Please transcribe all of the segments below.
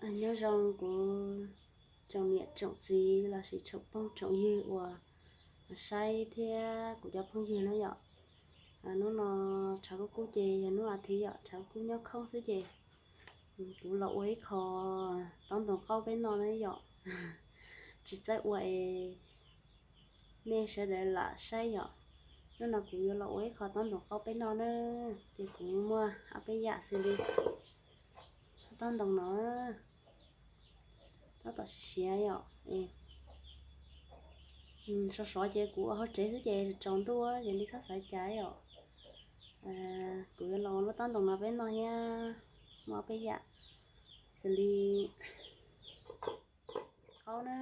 Nyob zoo kuv tsoom niam tsoom txiv lossis tsoom phooj tsoom ywg uas saib thiab kuv cov phooj ywg na yom. Hnub no tshav kub kub ces yog hnub as thiv yom, tshav kub nyob khoob xwb ces kuv los ua ib qho taub ntoo qaub peb noj na yom. Tsis txawj ua es nej sawv daws lam saib yom. Hnub no kuv yuav los ua ib qho taub ntoo qaub peb noj na. Ces kuv muaj ob peb yam xws li taub ntoo no, tab tom siav siav yom. Sov sov ces kuv ua hauv tsev xwb ces tsaus ntuj ces nej txhob xav cas yom. Kuv yuav los ua lub taub ntoo no peb noj thiab. Muaj ob peb yam xws li qaub na,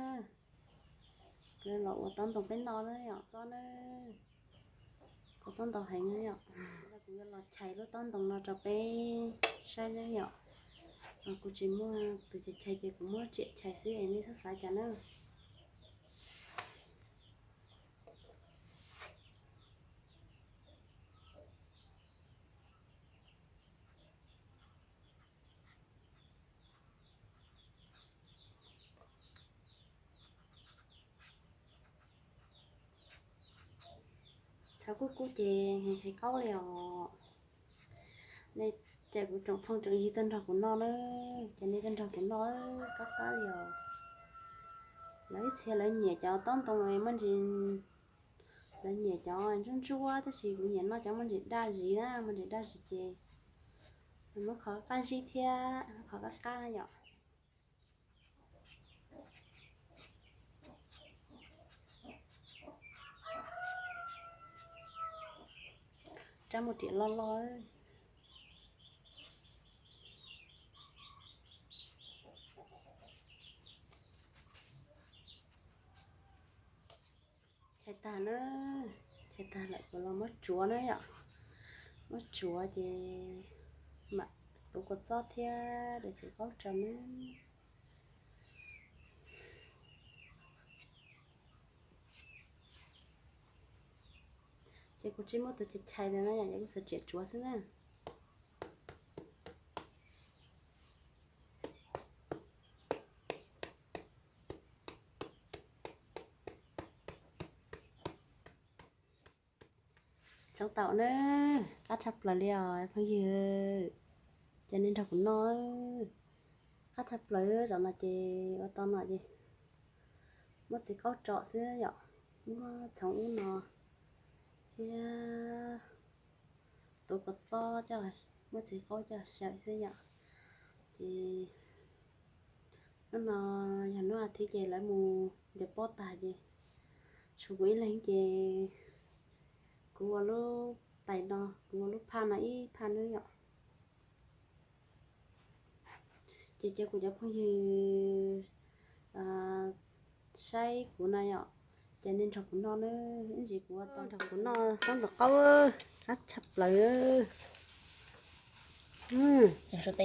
kuv yuav los ua taub ntoo peb noj na yom, txob na. Kua txob ntau heev na yom. Kuv yuav los chais lub taub ntoo no rau peb saib na yom. Kuv tsis muaj tus chais chais ces kuv muab riam chais xwb es nej txhob xav cas na. Tshav kub kub ces heev qaub li os. Nej, ces kuv tsoom phooj tsoom ywg tuaj nrog kuv noj na, ces nej tuaj nrog kuv noj, qab qab li os. Lawv ib txhia lawv nyiam cov taub ntoo muaj ntsis, lawv nyiam cov ntsuab ntsuab tab sis kuv nyiam noj cov muaj ntsis daj zis na, muaj ntsis daj zis ces muab qhov qab zib thiab qhov qab qab na yom. Rab muaj riam loj loj. Chais tag na, chais tag lawm kuv los muab tsuav na yom. Muab tsuav ces mam tuav kua txob thiab daim txiv qaub rau na. Ces kuv tsis muaj tus chais chais li na yom, ces kuv xav riam tsuav xwb na. Txhoov taum na, qab tshaj plaws li os phooj ywg, ces nej nrog kuv noj. Qab tshaj plaws zaum no ces ua tau no ces muab txiv qaub tso xwb yom, muab txhoov ub no thiab tuav kua txob coj, muab txiv qaub coj xyaw xwb yom. Ces hnub no yog hnub as thiv ces lawv mus ncaws pob tag ces tshuav kuv ib leeg ces kuv ua lub tais no, kuv ua lub phaj no ib phaj nawb yom. Ces cia kuv cov phooj ywg saib kuv no yom, ces nej nrog kuv noj na, ib ntsis kuv ua tau nrog kuv noj taub ntoo qaub, qab tshaj plaws. Tes cuab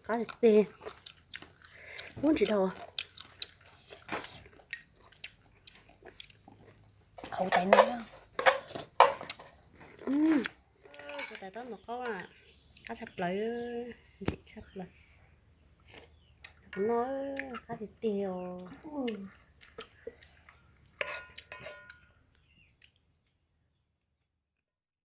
qab tiag tiag, ub ntsis dhau. Hauv tais no, tais taub ntoo qaub, qab tshaj plaws, ntxim tshaj plaws. Kuv noj qab tiag tiag os.